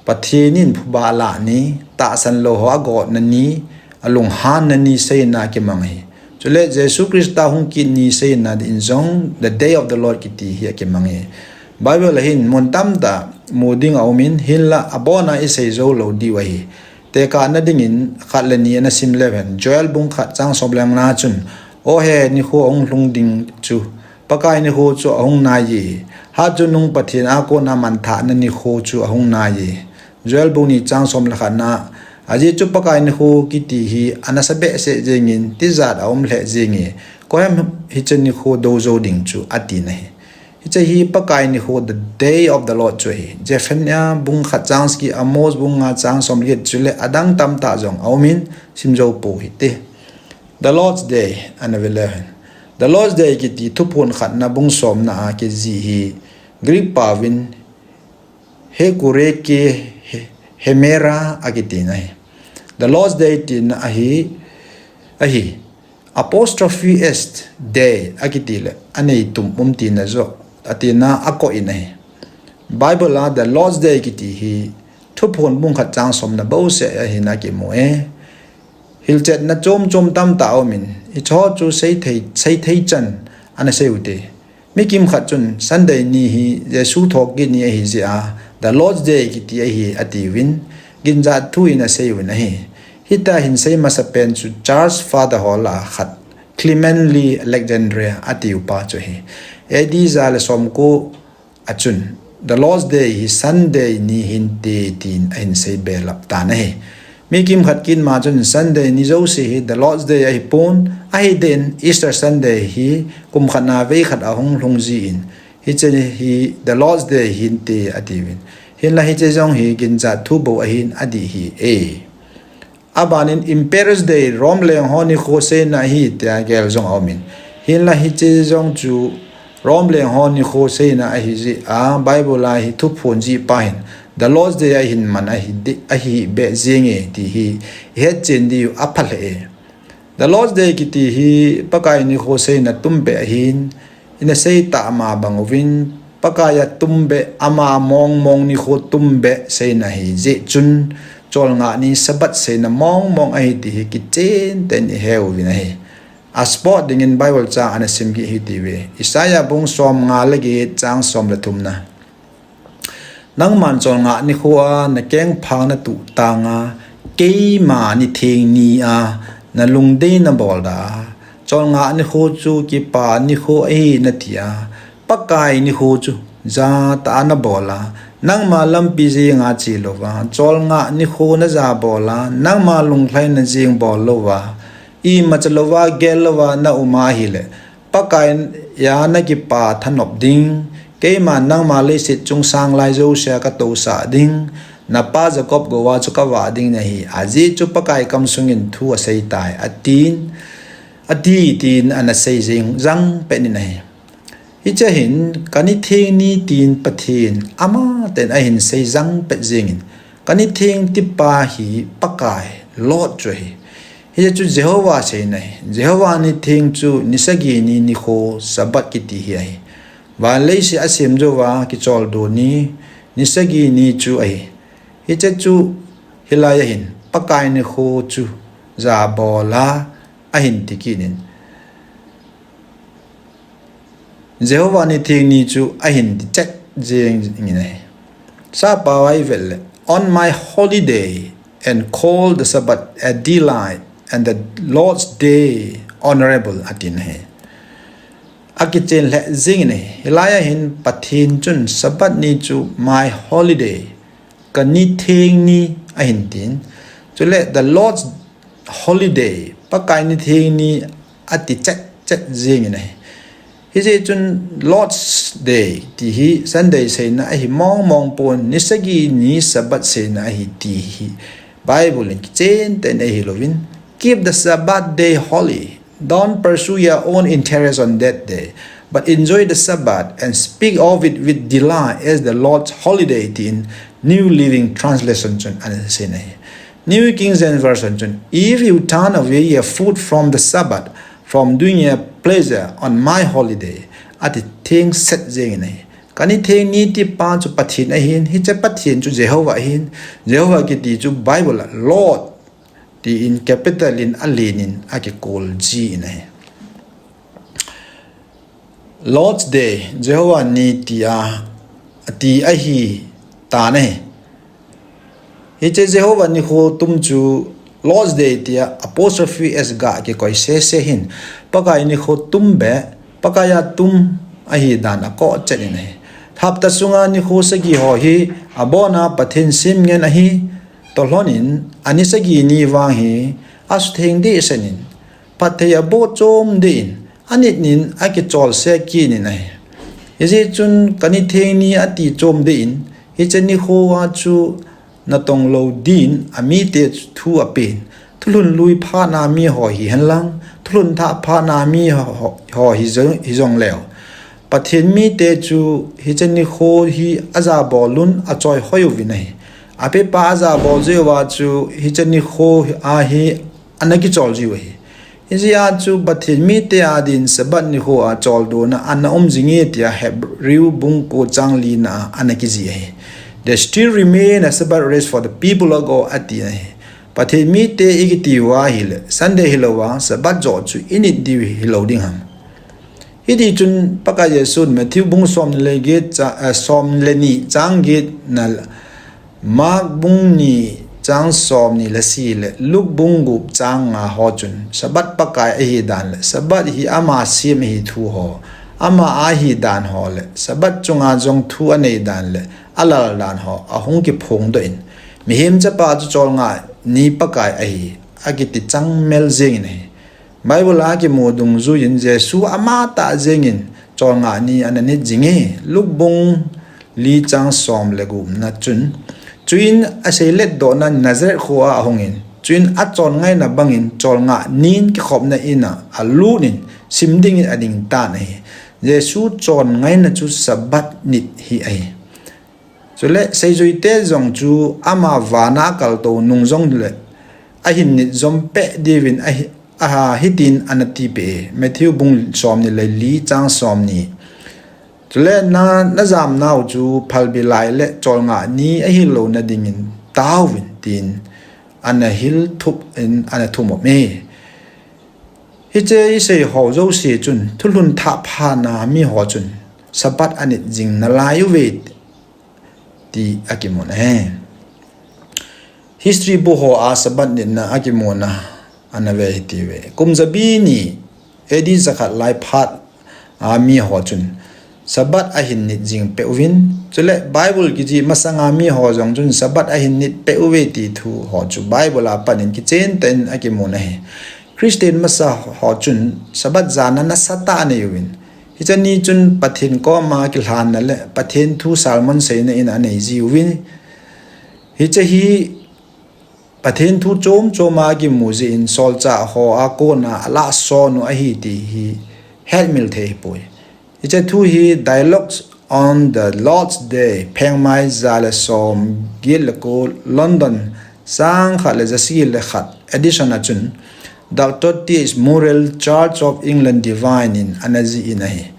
Pathen in phuba alah ni, tahsan lou ho agotna ni, alunghanna ni seina kimang ahi. Chule Jesu Christa hung kit ni seina din jong The Day of the Lord kiti hi akimang ahi. Bible a hin mun tamtah mu ding aum in, hinla abon a isei jou lou diu ahi. Tekahna dingin khat le ni ana sim leu hen, Joel bung khat chang som le nga na chun, "O he, nikho ahung lhung ding chu, Pakai nikho chu ahung nai e. Hatchungnung Pathen a kona manthahna nikho chu ahung nai e." Joel bung ni chang som le khat na, ajeh chu Pakai nikho kiti hi anasa behseh jeng in, tijat aum lheh jeng e. Koi ham hiche nikho dou jou ding chu, ati na ahi. Hiche hi Pakai nikho, the day of the Lord chu ahi. Zephaniah bung khat chang sagi, Amos bung nga chang som le get, chule adang tamtah jong aum in, sim jou pou hite. The Lord's Day ana ve leu hen, The Lord's Day kiti Thuphon khatna bung somna a kijih hi Greek paovin hekureke he-, hemera akiti na ahi. The Lord's Day tina ahi, ahi. Apostrophe S, day akiti le anei tum um tina joh, atina akoh in ahi. Bible a The Lord's Day kiti hi Thuphon bung khat chang somna bou seh a hin akimu e. Hilchetna chom chom tamtah aum in, hicho chu seithei, seithei chan ana sei ute. Mi kimkhat chun Sunday ni hi Jesu thokit ni ahi jeh a, The Lord's Day kiti ahi atiuvin, ginjat thu in asei uvin ahi. Hitia hin sei masapen chu Church Father ho lah a khat, Clement le Alexandria atiu pa chu ahi. A D ja le somko a chun, The Lord's Day hi Sunday ni hinte tin ahin sei belap tan ahi. Mi kimkhat kit ma chun Sunday ni jouse hi The Lord's Day ahipon, ahi den Easter Sunday hi kum khat na vei khat ahung lhung jin, hiche hi The Lord's Day hinte atiuvin. Hinla hiche jong hi ginjat thu bou ahin adih hi e. Abanin Emperor's Day, Rome leng ho nikho seina ahi tia gel jong aumin. Hinla hiche jong chu Rome leng ho nikho seina ahi jeh a Bible a hi Thuphon jih pa hin The Lord's Day ahin man ahi di-, ahi beh jenge ti hi ihet chen diu apha lheh e. The Lord's Day kiti hi Pakai nikho seina tumbeh ahin, ina sei tah ma bang uvin, Pakai a tumbeh, ama mong mong nikho tumbeh seina ahi jeh chun, cholngah ni Sabbath seina mong mong ahi ti hi kichen tah in ihe uvin ahi. A spot dingin Bible chang ana sim kit hite ve. Isaiah bung som nga le get chang som le thum na. Nangman cholngah nikho a nakengphang natuh tanga, keima nitheng ni a nalungdei nabol da a, cholngah nikho chu kipa nikho ahi nati a, Pakai nikho chu jatah a nabol a, nangma lampi jenga che louva, cholngah nikho najabol a, nangma lunglhaina jeng bol louva, imacha louva, gel louva naum ahile, Pakai a nakipa thanop ding, keiman nangma leiset chung sang lai jousea katousah ding, napa Jacob gou a chu kavah ding nahi, ajeh chu Pakai kamsungin thu aseitai, atin, ati, tin ana sei jing jang pet in ahi. Hiche hin, ka ni theng ni tin Pathen amatah in ahin seijang pet jengin, ka ni theng tipa hi Pakai Lord chu ahi. Hiche chu Jehovah seina ahi. Jehovah ni theng chu ni sagi ni nikho Sabbath kiti hi ahi. Van leiset asem jouva kicholdo ni, ni sagi ni chu ahi. Hiche chu hilai ahin, Pakai nikho chu jabol a ahin ti kit in, Jehovah ni theng ni chu ahin ti chet jeng in ahi. Sappao a i vet le, "On my holy day, and call the Sabbath a delight, and the Lord's day honorable," atin ahi. Akichen lheh jeng in ahi. Hilai ahin Pathen chun Sabbath ni chu my holiday, ka ni theng ni ahin tin. Chule the Lord's holiday, Pakai ni theng ni ati chet chet jeng in ahi. Hijeh chun Lord's Day ti hi Sunday seina ahi mong mong pon, ni sagi ni Sabbath seina ahi ti hi Bible in kichen tah in eihil uvin, "Keep the Sabbath day holy. Don't pursue your own interest on that day, but enjoy the Sabbath and speak of it with delight as the Lord's holiday," tin New Living Translation chun ana seina ahi. New King James Version chun, "If you turn away your foot from the Sabbath, from doing your pleasure on my holiday," ati theng set jeng in ahi. Ka ni theng ni tipa chu Pathen ahin, hiche Pathen chu Jehovah ahin, Jehovah kiti chu Bible a Lord tin capital in alen in akikol ji in ahi. Lord's Day, Jehovah ni tia, ati ahi tan ahi. Hiche Jehovah nikho tum chu Lord's Day tia apostrophe S ga kikoi sese hin, Pakai nikho tum beh, Pakai a tum ahi dan akoh chet in ahi. Hapta sunga nikho sagi ho hi abona Pathen sem ngen ahi, toh lhon in ani sagi ni vang hi asutheng dehset in, phatthei aboh chom deh in, anit nin akichol se kit in ahi. Hijeh chun ka ni theng ni ati chom deh in, hiche nikho a chu natong lou din amite thu apen. Thulhun lui phatna mi ho hihen lang, thulhun thah phatna mi ho, ho hi jong, hi jong leu, Pathen mite chu hiche nikho hi ajabol un achoi hoi uvin ahi. Apepa ajabol jeh uva chu hiche nikho a hi ana kichol jiu ahi. Hijeh a chu Pathen mite a din Sabbath nikho a choldona ana um jinge tia Hebrew bung ko chang lina a ana kijih ahi. "There still remain a Sabbath rest for the people of God," ati ahi. Pathen mite i kiti uva ahile, Sunday hilouva, Sabbath joh chu i nit diu hilou ding ham? Hiti chun Pakai Jesun Matthew bung som ni le get cha, eh, som le ni chang get na, Mark bung ni chang som ni le sagi le Luke bung gup chang nga ho chun Sabbath Pakai ahi dan le Sabbath hi ama sem ahi thu ho, ama ahi dan ho le Sabbath chunga jong thu anei dan le alal dan ho ahung kiphongdoh in, Mihem Chapa chu cholngah ni Pakai ahi, akiti chang mel jeng in ahi. Bible a kimu dungjuiyin Jesu amatah jengin cholngah ni ana nit jinge. Luke bung li chang som le gupna chun, chuin aseilet dohna Nazareth khoa ahungin, chuin achon ngaina bangin cholngah nin kikhopna ina alutin sim dingin ading tan ahi. Jesu chon ngaina chu Sabbath nit hi ahi. Chule seijuite jong chu ama vana akaltou nung jongle ahin nit jom peh diuvin ahi, aha, hitin ana tipeh e. Matthew bung som ni le li chang som ni. Chule na, najamnau chu phalbi lai le cholngah ni ahilouna dingin taovin tin ana hilthup in ana thumop e. Hiche isei ho jouse chun thulhun thah phatna mi ho chun Sabbath anit jing nalai uve ti akimun ahi. History bu hoa Sabbath nitna akimuna ana ve hitiuve. Kum jabi ni A D jakhat lai phat a mi ho chun Sabbath ahin nit jing peh uvin, chule Bible kijih masanga mi ho jong chun Sabbath ahin nit peh uve ti thu ho chu Bible a panin kichen tah in akimun ahi. Christian masa ho chun Sabbath jana nasatah anei uvin, hiche ni chun Pathen koma kilhanna le Pathen thu sermon seina in anei jiuvin, hiche hi Pathen thu chom choma kimu jeh in solchah hoa kona alah son u ahi ti hi hetmil thei ahipoi. Hiche thu hi Dialogues on the Lord's Day, phengmai ja le som get le ko, London, sangkhat le jasagi le khat edition a chun, Doctor T H Murrell, Church of England Divine in ana jih in ahi.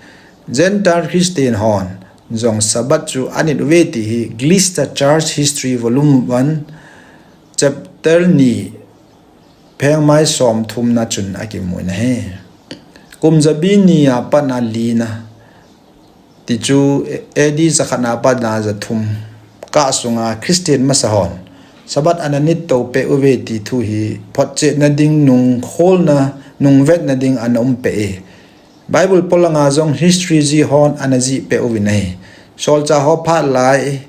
Gentile Christian hon jong Sabbath chu anit uve ti hi Gloucester Church History Volume one, Chapter ni, phengmai som thumna chun akimu in ahi. Kum jabi ni a pat a lina, ti chu A D jakhat na pat a jathum kah sunga Christian masa hon Sabbath ana nit to peh uve ti thu hi photchetna ding, nungkholna, nungvetna ding ana um peh e. Bible polanga jong history jih hon ana jih peh uvin ahi. Solchah ho phat lai,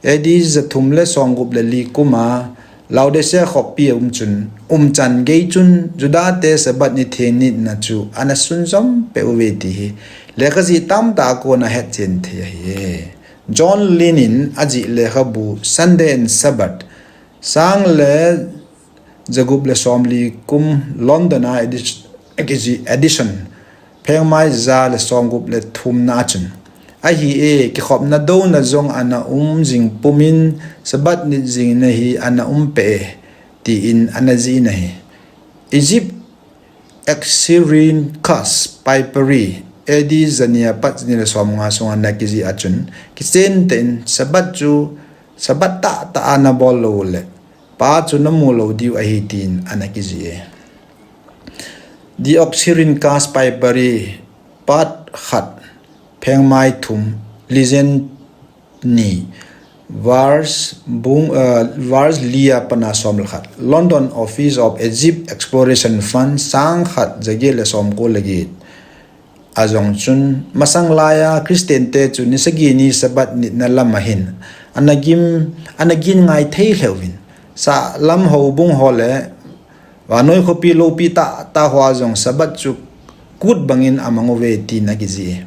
A D jathum le somgup le li kum a Laodicea khopi a um chun, umchan gei chun Juda te Sabbath ni theng nitna chu ana sunjom peh uve ti hi lekha jih tamtah a kon a hetchen thei ahi. John Lynn in ajih lekhabu Sunday and Sabbath, sang le jagup le somli kum, London a edi-, akijih edition, phengmai ja le somgup le thumna a chun, ahi e, kikhopna douna jong ana um jing pumin, Sabbath nit jingna hi ana um peh e, tiin ana jih in ahi. Egypt, Assyrian Cuss Papyri, A D jani a pat jani le somnga sunga ana kijih a chun, kichen tein Sabbath chu Sabbath tahtah a nabol lou le, Pa chu namu lou diu ahi, tin ana kijih e. The Assyrian Cuss Papyri, part khat, phengmai thum, legend ni, verse bung, uh, verse li a pat a som le khat. London Office of Egypt Exploration Fund, sangkhat jaget le somko le get a jong chun, masang laiya Christian te chu ni sagi ni Sabbath nitna lam a hin ana gin, ana gin ngai thei lheh uvin, sahlam houbung ho le vannoi khopi loupi tahtah hoa jong Sabbath chu kut bangin amang uve, tin akijih e.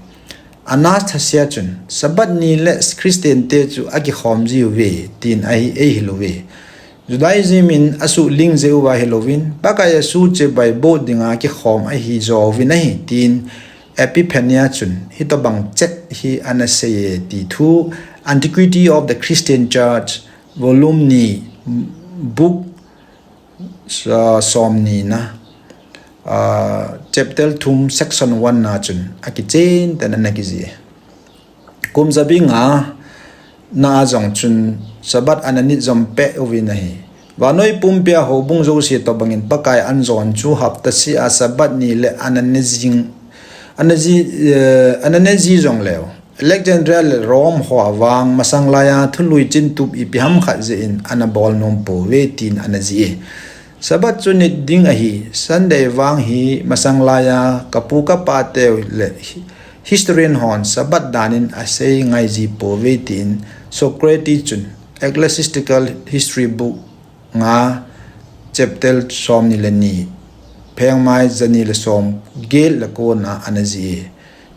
Anastasia chun, Sabbath ni le Christian te chu akikhom ji uve, tin ahi, eihil uve. Judaism in asuhling jeh uva hilouvin, Pakai Jesu chibai boh dinga kikhom ahi jouvin ahi, tin Epiphania chun hitobang chet hi ana sei e ti thu Antiquity of the Christian Church, volume ni, book, uh, somnina, uh, chapter thum, section one na chun akichen tein ana kijih e. Kum jabi nga na a jong chun Sabbath ana nit jom peh uvin ahi. Vannoi pumpia houbung jouse tobangin Pakai anjon chu hapta seh a Sabbath ni le ana ne jing, ana ji, eh, ana ne ji jongleu, Alexandria le Rome hoa vang masang laiya thului chintup ipi ham khat jeh in ana bol nom pouve, tin ana jih e. Sabbath chu nit ding ahi, Sunday vang hi masang laiya kapu kapa teu le hi-, historian hon Sabbath dan in asei ngai ji pouve, tin Socrates chun Ecclesiastical History book nga, chapter somni le ni, phengmai jani le somget le ko na ana jih e.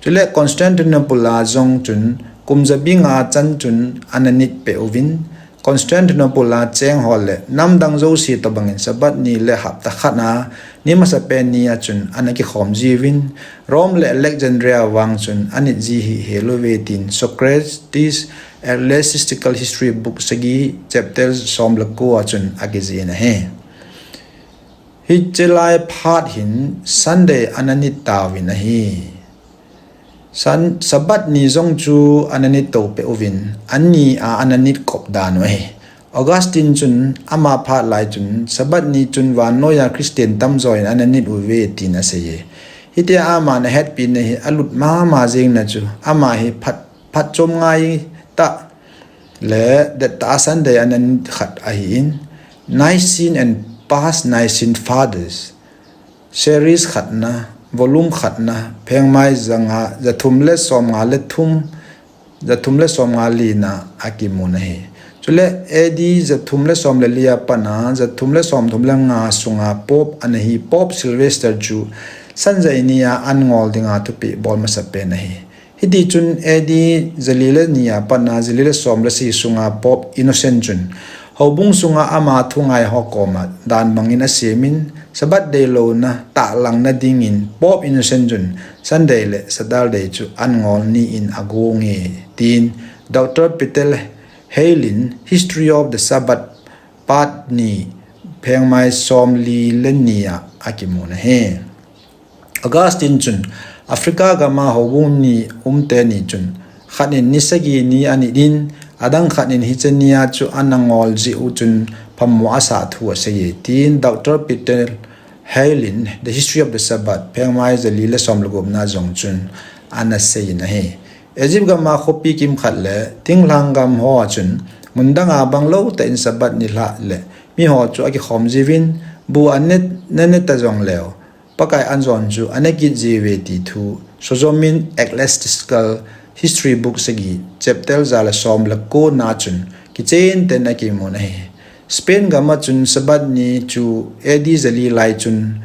Chule Constantinople a jong chun kum jabi nga chan chun ana nit peh uvin, Constantinople a cheng ho le namdang jouse tobangin Sabbath ni le hapta khat a ni masapen ni a chun ana kikhom jiuvin, Rome le Alexandria vang chun anit ji hi hel uve, tin Socrates Ecclesiastical History book sagi, chapter som le ko a chun akijih in ahi. Hiche lai phat hin Sunday ana nit tauvin ahi. Sun-, Sabbath ni jong chu ana nit to peh uvin, ani a ana nit kop dan u ahi. Augustine chun ama phat lai chun Sabbath ni chun vannoiya Christian tamjo in ana nit uve, tin asei e. Hitia aman ahetpina hi alut mama jeng na chu, ama hi phat, phatchom ngai tah le dettah a Sunday ana nit khat ahin, Nicene and Past Nicene Fathers, series khatna, volume khatna, phengmai janga, jathum le somnga le thum, jathum le somnga li na akimun ahi. Chule A D jathum le som le li a pat a, jathum le somthum le nga sunga Pope ana hi Pope Sylvester chu Sunday ni a an ngol dinga thupeh bol masapen ahi. Hiti chun A D jali le ni a pat a, jali le som le sagi sunga Pope Innocent chun Houbung sunga ama thungai ho koma dan bangin asemin, Sabbath deilouna tahlangna dingin Pope Innocent chun Sunday le Saturday chu an ngol ni in agonge, tin Doctor Peter Hale in History of the Sabbath, Part ni, phengmai somli le ni a akimun ahi. Augustine chun Africa gama houbung ni umte ni chun, khat in ni sagi ni anit in, adang khat in hiche ni a chu ana ngol jeh u chun phamo asah thu aseiye, tin Doctor Peter Hale in The History of the Sabbath, phengmai jali le som le gupna jong chun ana seiyin ahi. Egypt gama khopi kimkhat le thinglhang gam ho a chun, mun danga bang lou tah in Sabbath nilhah le miho chu akikhom jiuvin, bu anet, nane ta jongleu, Pakai anjon chu ana kit jiuve ti thu Sozomen Ecclesiastical History book sagi, chapter ja le som le ko na chun kichen ten akimun ahi. Spain gama chun Sabbath ni chu A D jali lai chun,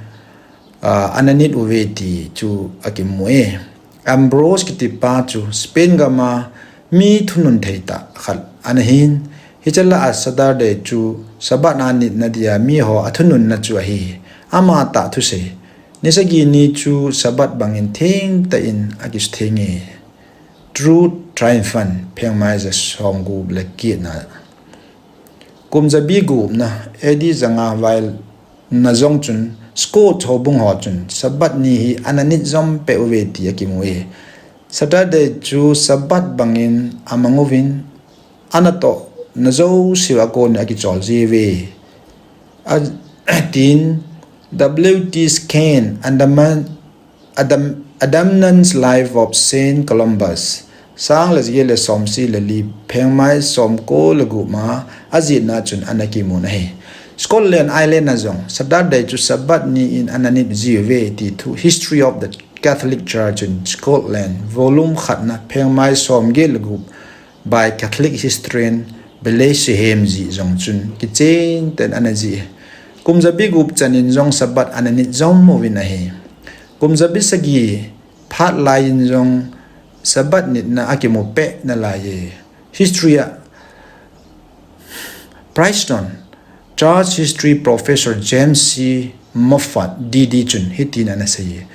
ah, ana nit uve ti chu akimu e. Ambrose kitipa chu Spain gama mi thunun thei tah khat ana hin, hiche lah a Saturday chu Sabbath a nitna dia miho athununna chu ahi. Ama tah thusei, ni sagi ni chu Sabbath bangin theng tah in akisuthenge. Truth Triumphant, phengmai ja som gup le get na. Kum jabi gupna, A D janga vaina jong chun, Scots houbung ho chun Sabbath ni hi ana nit jom peh uve ti akimu e. Saturday chu Sabbath bangin amang uvin, anatohna jouseu a kon in akichol jiuve, a, tin W T Skene, Andaman, Adam, Adamnan's Life of Saint Columba, sang le jaget le somsagi le li, phengmai som ko le gup ma, ajihna chun ana kimun ahi. Scotland Island a jong Saturday chu Sabbath ni in ana nit jiuve ti thu History of the Catholic Church in Scotland, volume khatna, phengmai som get le gup, by Catholic historian Bellamy Shem jih jong chun kichen ten ana jih e. Kum jabi gup chan in jong Sabbath ana nit jom uvin ahi. Kum jabi sagi phat lai in jong Sabbath nitna akimu peh nalai e. History a Pryston, Church History Professor James C Moffatt D D chun hitin ana seiye.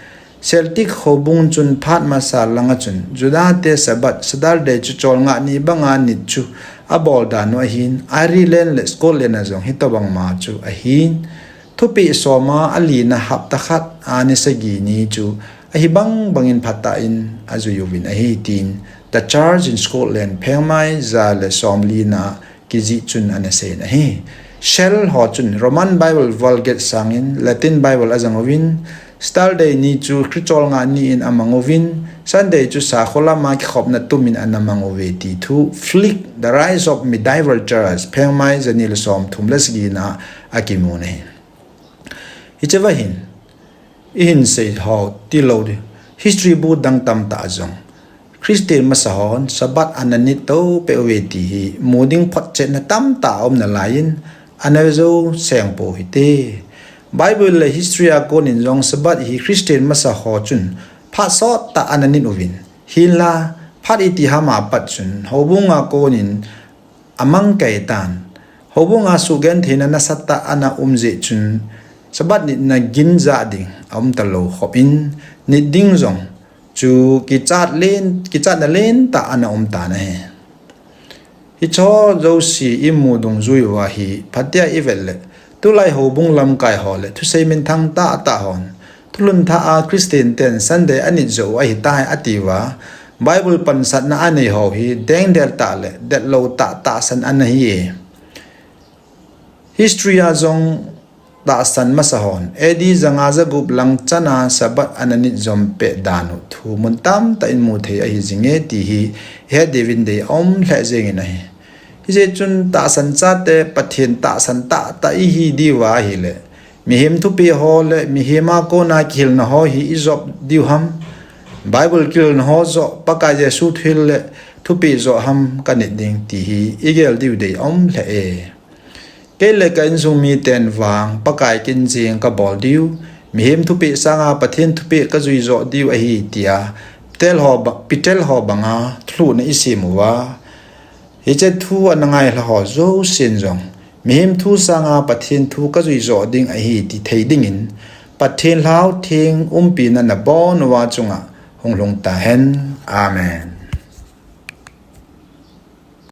Celtic houbung chun phat masa langa chun Juda te Sabbath, Saturday chu cholngah ni banga nit chu abol dan u ahin, Ireland le Scotland a jong hitobang ma chu ahin, thupeh som a alina hapta khat a ni sagi ni chu ahi bang bangin phatah in ajui uvin ahi, tin The Church in Scotland, phengmai ja le somli na kijih chun ana seiyin ahi. Shell ho chun Roman Bible Vulgate sangin Latin Bible ajang uvin, Saturday ni chu Christmas cholngah ni in amang uvin, Sunday chu sakho lama kikhopna tum in ana mang uve ti thu Flick, The Rise of Medieval Church, phengmai jani le som thum le sagi na akimun ahi. Hiche va hin, ihin sei ho tilou di, history bu dang tamtah a jong Christian masa hon Sabbath ana nit to peh uve ti hi mu ding photchetna tamtah aum nalai in, ana jou seng pou hite. Bible le history a kon in jong Sabbath hi Christian masa ho chun phat sot tah ana nit uvin, hinla phat iti ham a pat chun houbung a kon in amang kei tan. Houbung a suhgentheina nasatah ana um jeh chun Sabbath nitna gin jah ding aum talou khop in, nit ding jong chu kichat len, kichatna len tah ana um tan ahi. Hiche jouse imu dungjui uva hi phatea ivet le, tulai houbung lamkai ho le thusei minthang tahtah hon, thulhun thah a Christian ten Sunday anit joh u ahitai atiuva, Bible pansatna anei ho hi dengdel tah le detlou tah tahsan ana hi e. History a jong tahsan masa hon A D janga jagup lang chan a Sabbath ana nit jom peh dan u thu mun tamtah in mu thei ahi jinge ti hi ihet diuvin dei aum lheh jengin ahi. Hijeh chun tahsan chate Pathen tahsan tahtah ihi diuva ahile, mihem thupeh ho le mihem a kona kihilna ho hi ijop diu ham? Bible kihilna ho joh, Pakai Jesu thuhil le thupeh joh ham kanit ding ti hi igel diu dei aum lheh e. Kei le ka insung miten vang Pakai kin jeng kabol diu, mihem thupeh sanga Pathen thupeh kajui joh diu ahi tia Peter ho ba-, Peter ho banga thulhuhna isem uva, hiche thu ana ngailha ho jousen jong Mihem thu sanga Pathen thu kajui joh ding ahi ti thei dingin, Pathen Lhagao Theng umpina nabon uva chunga hung lhung tahen. Amen.